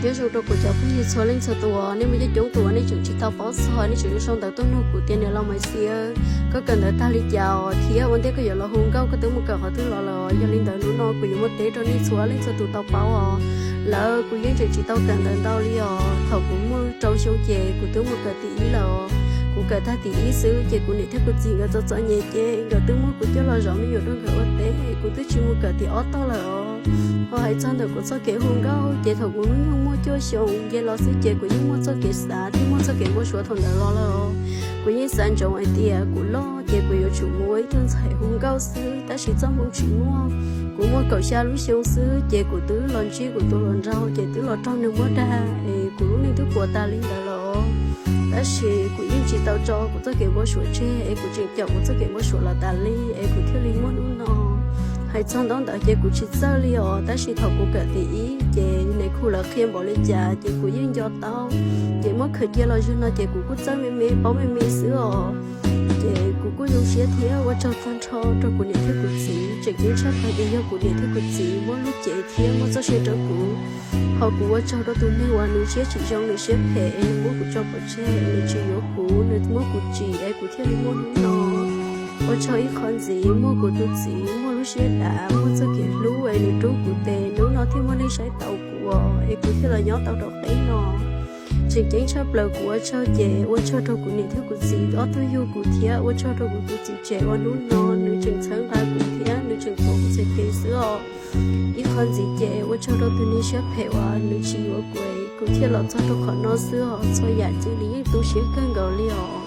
Nyob zoo rau kuv cov phooj ywg txhua leej txhua tus, nej muaj coob coob tus nej tseem tsis tau paub txog, nej tseem zoo ntaus tuaj nug kuv tias, nws los Maiv Xis, koj kawm ntawv tag li cas os, thiab ua ntej koj yuav los hu nkauj koj twb mus kawm qhov twg los lawm. Yog li ntawd hnub no kuv yuav muab teb rau nej txhua leej txhua tus tau paub os. Lawv kuv yeej tseem tsis tau kawm ntawv ntau li os. Thaum kuv muaj rau xyoo ces kuv twb mus kawm tim ib lawm os. Kuv kawm tag tim ib xwb ces kuv niam thiab kuv txiv nkawd txom txom nyem ces nkawd twb muab kuv coj los zov me nyuam rau nkawd ua teb, kuv twb tsis mus kawm tim ob tog lawm os. Ho hais txog ntawm kuv txoj kev hu nkauj ces thaum kuv hnub nyoog muaj cuaj xyoo nce los xwb ces kuv yeej muaj txoj kev xav thiab muaj txoj kev npau suav thaum ntawd los lawm os. Kuv yeej xav ntsoov hais tias kuv loj ces kuv yuav tsum mus ua ib tug ntxhais hu nkauj xwb, tab sis txoj hmoo tsis muaj. Kuv muaj kaum xya lub xyoo xwb ces kuv twb los ntsib kuv tus hluas nraug ces twb los raug nws muab dag es kuv lub neej twb puas tas li ntawd lawm os. Tab sis kuv yeej tsis tau tso kuv txoj kev npau suav tseg es kuv tseem caum kuv txoj kev npau suav los tas li es kuv thiaj li muaj hnub no. Hais txog ntaub ntawv ces kuv tsis txawj li os, tab sis thaum kuv kawm tim ib ces nais khu lawv qhia npaum li cas ces kuv yeej nco tau. Ces muab khaws cia los zaum no ces kuv kuj txawj me me paub me me xwb os. Ces kuv kuj zoo siab thiab ua tsaug tag nrho rau kuv niam thiab kuv txiv, tseem ceeb tshaj plaws ces yog kuv niam thiab kuv txiv muab lub cev thiab muab txoj sia rau kuv. Ho kuv ua tsaug rau tus neeg uas nws siab tsis zoo nws siab phem es nws muab kuv tso pov tseg, nws tsis yuav kuv, nws muab kuv tsim es kuv thiaj li muaj hnub no. Ua tsaug ib qho ntxiv, muaj kuv tus txiv muaj lub siab dav muaj txoj kev hlub es nws rub kuv tes, hnub no thiaj muaj neeg saib taus kuv es kuv thiaj los nyob tau rau qeb no. Tseem ceeb tshaj plaws kuv ua tsaug ces ua tsaug rau kuv niam thiab kuv txiv ob tug yug kuv thiab ua tsaug rau kuv tus txiv tsev uas hnub no nws tseem txhawb nqa kuv thiab nws tseem tuav kuv txhais tes xwb os. Ib qho ntxiv ces ua tsaug rau tus neeg siab phem uas nws tsis yuav kuv es kuv thiaj los txog rau qhov no xwb os. Txhua yam ces nws yeej tu siab kawg nkaus li os.